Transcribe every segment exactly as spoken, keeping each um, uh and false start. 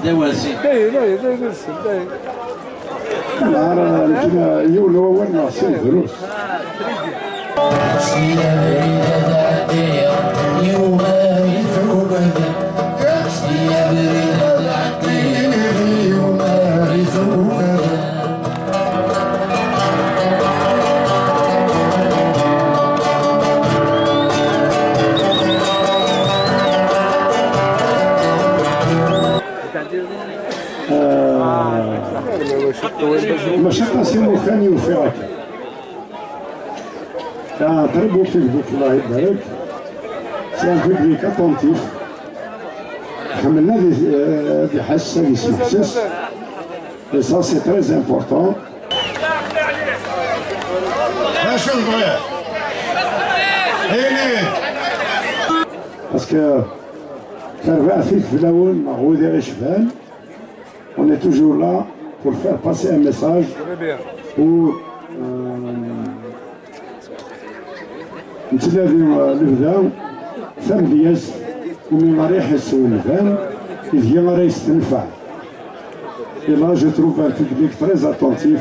Dayen, dayen, dayen, dayen, dayen. Nehar, nekk, yiwen n wawal neɣ sin drus. آه، ماشي قاسم وكان يوفي هكا. آه، très beau public، الله يبارك. C'est un public attentif. حملنا ذي، آه، ذي حس، ذي سمحسس. Et ça, c'est très important. Parce que terbaɛt i flawen neɣ wid i ɣ-icban, on est toujours là pour faire passer un message pour, euh, nettnadi, euh, lebda tamedyazt umi ara iḥess umdan, ideg ara yestenfeɛ. Et là, je trouve un public très attentif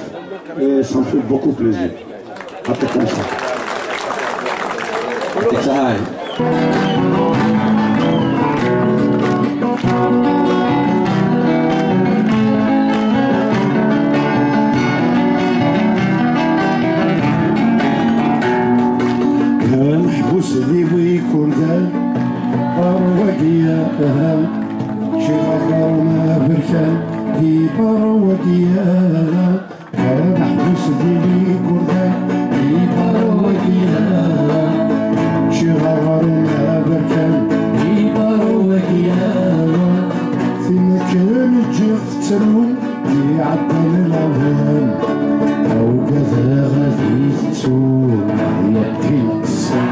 et ça me fait beaucoup plaisir. Até comme ça. It's a high. Ameḥbus di wikurdan, berwadiya, aha. Ciɣer ɣer-m aberkan, di berwadiya, aha. Ameḥbus di wikurdan, di berwadiya, aha. Ciɣer ɣer-m aberkan, di berwadiya, aha. Tin akken ǧǧiɣ tettru, iɛeddan lawan, ugadeɣ ad iyi-tettu, yeqqim ttesseɣ.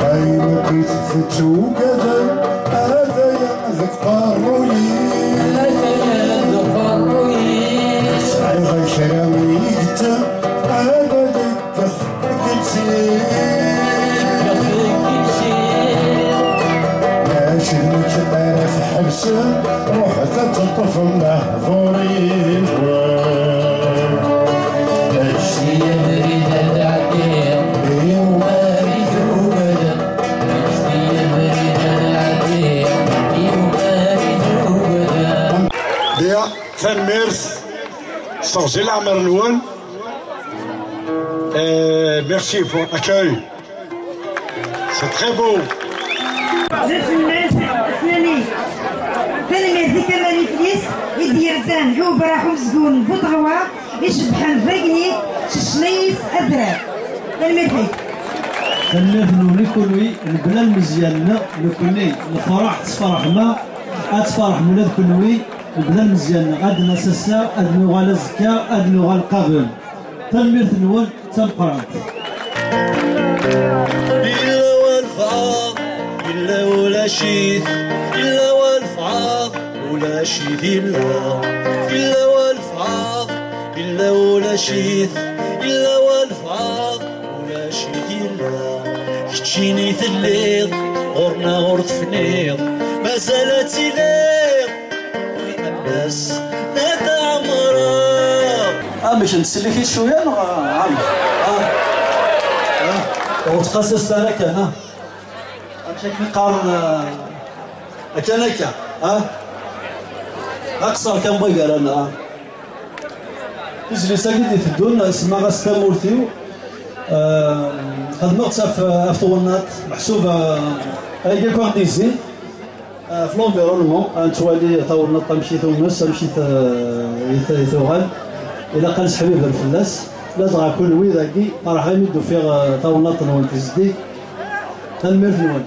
Ayen akkit tettugaden, ataya deg qarruyi. Ataya deg qarruyi. Sɛiɣ kra n yigten, ad d-kkes deg iles-iw. Mačči d nekk ara tḥebsem, ruḥet ad teṭṭfem lehdur-iw. Ǧǧet-iyi abrid ad ɛeddiɣ, i umar i tugadem. Ǧǧet-iyi abrid ad ɛeddiɣ, i umar i tugadem. Diya, tanemmirt s teɣzi leɛmer-nwen. Euh, merci pour l'accueil. C'est très beau. D aselmad asnani. Tanemmirt i Kamal Iflis i d-yerzan i ubraḥ umezgun bu teɣwa icebbḥen d agni s ccna-is adrar. Tanemmirt-ik. Tanemmirt-nwen i kunwi, mebla lmezyan-nneɣ, nekkni nefreḥ, tefreḥem, ad tferḥem ula d kunwi, mebla lmezyan-nneɣ, ad d-nas ass-a, ad nuɣal azekka, ad nuɣal qabel. Tanemmirt-nwen d tameqqrant. Yella walfeɣ, yella ulac-it, yella walfeɣ, ulac-it, yella. Yella walfeɣ, yella ulac-it, yella walfeɣ, ulac-it, yella. Keččini telliḍ, ɣur-neɣ ur tefniḍ, mazal ad tiliḍ. Ass ma tɛemreḍ. Amek, nettsellik-it cwiya neɣ amek? Ah. Ah. Ur tqasast ara kan, ah. Amek akken i qqaren, ah, akken akka, ah? Aqṣer kan bɣi gar-aneɣ, ah. Tizlit-agi d-iteddun, semmaɣ-as Tamurt-iw. Ah, xedmeɣ-tt ɣef, ɣef twennaḍt, meḥsub, ah, ayagi akk aɣ-d-izzin. Ah, ɣef l'environnement, ad nettwali tawennaḍt amek i tumes, amek i t-, i t-, i tuɣal. Ilaq ad nesseḥbiber fell-as. Ladɣa kunwi dagi, ferḥeɣ imi d-ufiɣ, ah, tawennaḍt-nwen tezdig. Tanemmirt-nwen.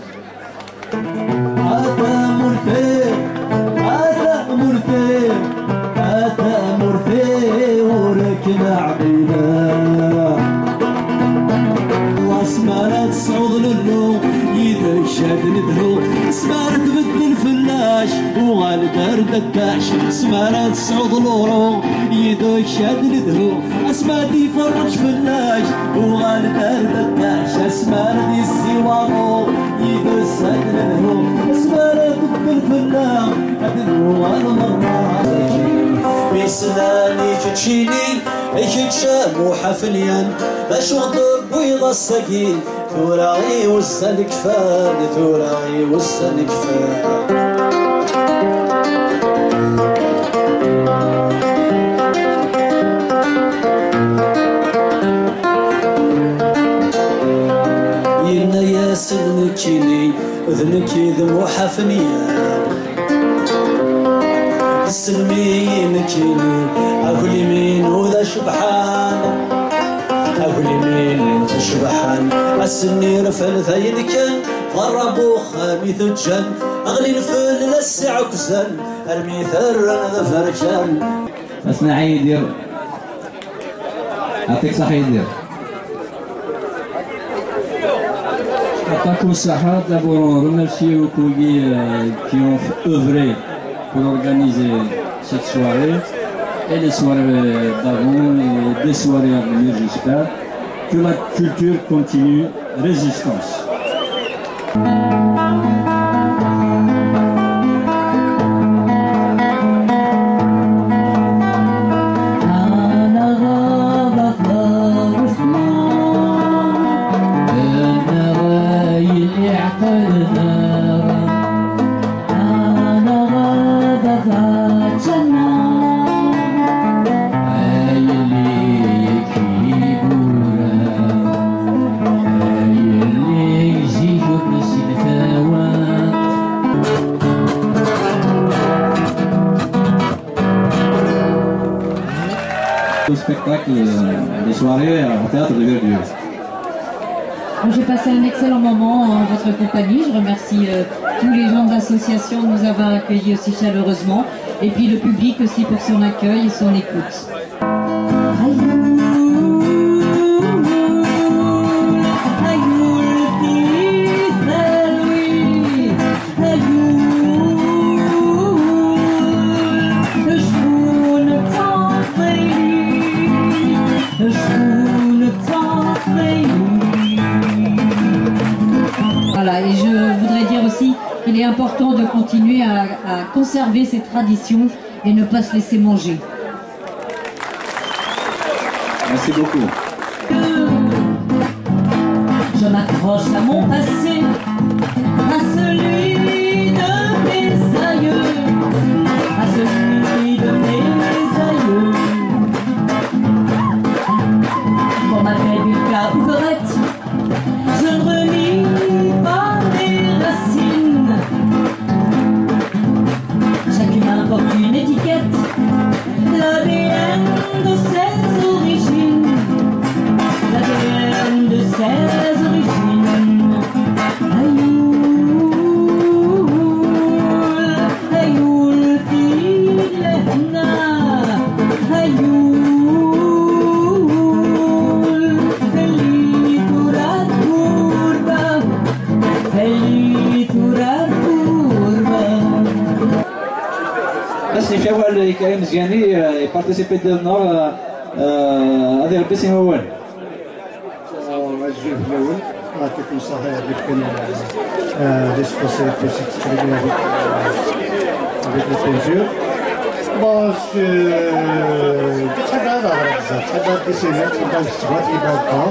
A tamurt-iw, a tamurt-iw, a tamurt-iw, ur akken aɛqileɣ. Asmi ara tesɛuḍ lehhu, yid-k ad nedhu. Asmi ara tbeddel fell-ak, Uɣal-d ar ddac, asmi ara tesɛuḍ luru, yid-k ad nedhu, asmi ad iferreǧ fell-ak. Uɣal-d ar ddac, asmi ara d-issi waḍu, yid-s ad nedhu, asmi ara tebdel fell-aɣ, ad nuɣal merra. Mi slan i keččini, i kečč a Muḥ Afenyan, d acu d-tewwiḍ ass-agi? Tura i wussan kfan, tura i wussan kfan. Yenna-yasen nekkini, d nekk i d Muḥ Afenyan. Tessnem-iyi nekkini, aglim-inu d acebḥan. Aglim-inu d acebḥan, ass-nni rfan dayen kan, berra n uxxam i t-ǧǧan, ɣlin fell-as iɛekkzan, armi t-rran d aberkan. Ass-nni a Yidir, yɛṭik ṣṣeḥḥa Yidir. Aṭak n ṣṣeḥḥa, d'abord on remercie beaucoup euh, qui ont œuvré pour organiser cette soirée et les soirées d'avant et des soirées à venir, j'espère. Que la culture continue, résistance. Au spectacle euh, de soirée au théâtre de Verdure. J'ai passé un excellent moment en votre compagnie. Je remercie euh, tous les gens de l'association de nous avoir accueillis aussi chaleureusement et puis le public aussi pour son accueil et son écoute. Voilà, et je voudrais dire aussi qu'il est important de continuer à, à conserver ces traditions et ne pas se laisser manger. Merci beaucoup. Je m'accroche à mon passé, à celui de mes aïeux, à celui de mes aïeux. Qu'on m'appelle Lucas ou Corette, je ne renie pas mes racines. Chaque humain porte une étiquette, l'A D N de ses origines, l'A D N de ses origines. Aïe, aïe, aïe, aïe, Ass n ifawal i Karim Zgani, euh, i participé dedans, euh, euh, ad irebbi sin wawal. Azul fell-awen, yɛṭikum ṣṣeḥḥa, yɛṭikum, euh, les conseils que vous exprimez avec, euh, avec les peintures. Bon, c'est, euh, très bien, là, ça, très bien dessiné, très bien, c'est vrai, très bien.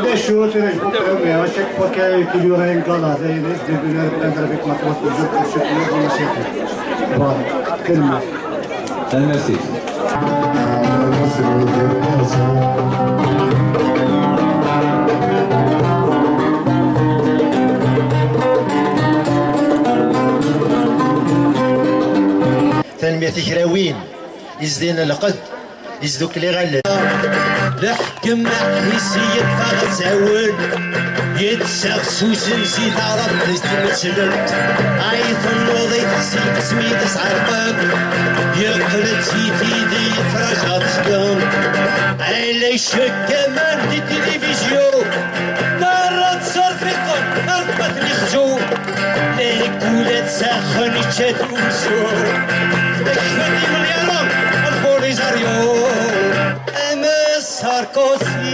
Des choses, c'est vrai, je peux faire, mais à chaque fois qu'il y a- qu'il y aura un gala, je vais venir prendre avec ma propre je peux se tenir dans le circuit. Voilà, tellement. Tanemmirt. Tanemmirt i kra win izdin lqedd. Isdukkel iɣallen. Leḥkem aḥisi yeṭṭef-aɣ azawen, yettaɣ s usenzi taɛrabt d tmeslelt. Ay tennuḍ i texsi, asmi d asɛerqeb, yeqqel-d si tidi yefraǧ ɣer tezga. Ala icekkamen di tilivizyu, nerra ttserfiqen ar tmat n ixzu. Nekk ula d saxen ičča-t Arkosi,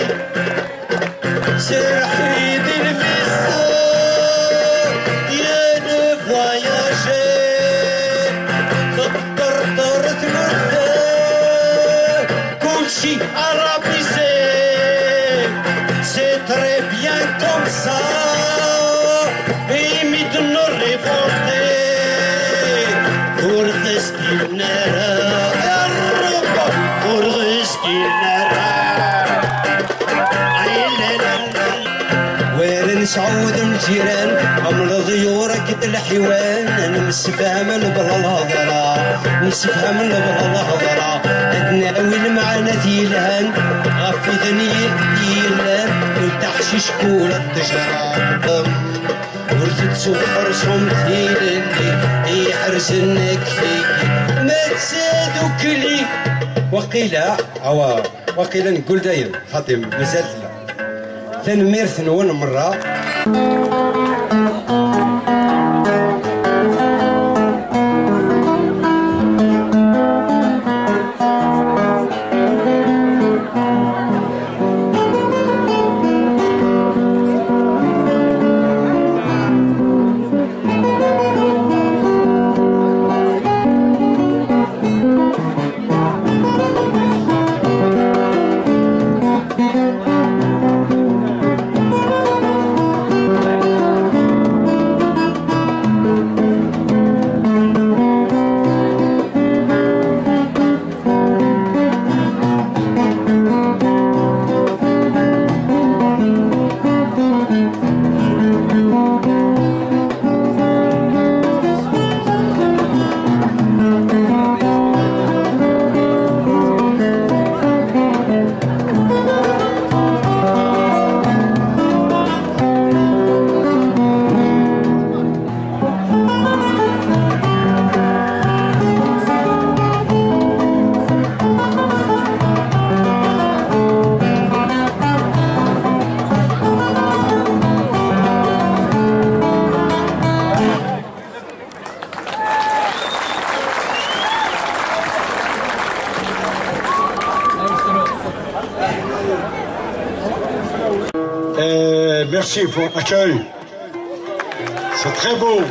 serḥ-iyi di lmissa, ya le voyager, teṭṭerṭer tmurt, kulci arabisé, c'est très bien comme ça, imi d-nrevolté, ur ɣ-skiln ara, ya Ṛebbi, ur ɣ-skiln ara. Ay la la la. War nesɛud lǧiran, am leḍyur akked lḥiwan, nemsefham lebla lhedra, nemsefham lebla lhedra, ad nawi lmeɛnat yelhan, ɣef widen i yellan, ul taḥcic kul ṭṭejra. Ur tettuxersum tilelli iḥerzen akfiki, ma d tadukli. Waqila, awa, waqila neggul dayen, xaṭi, mazal tella. Tanemmirt-nwen merra. Euh, merci pour l'accueil. C'est très beau.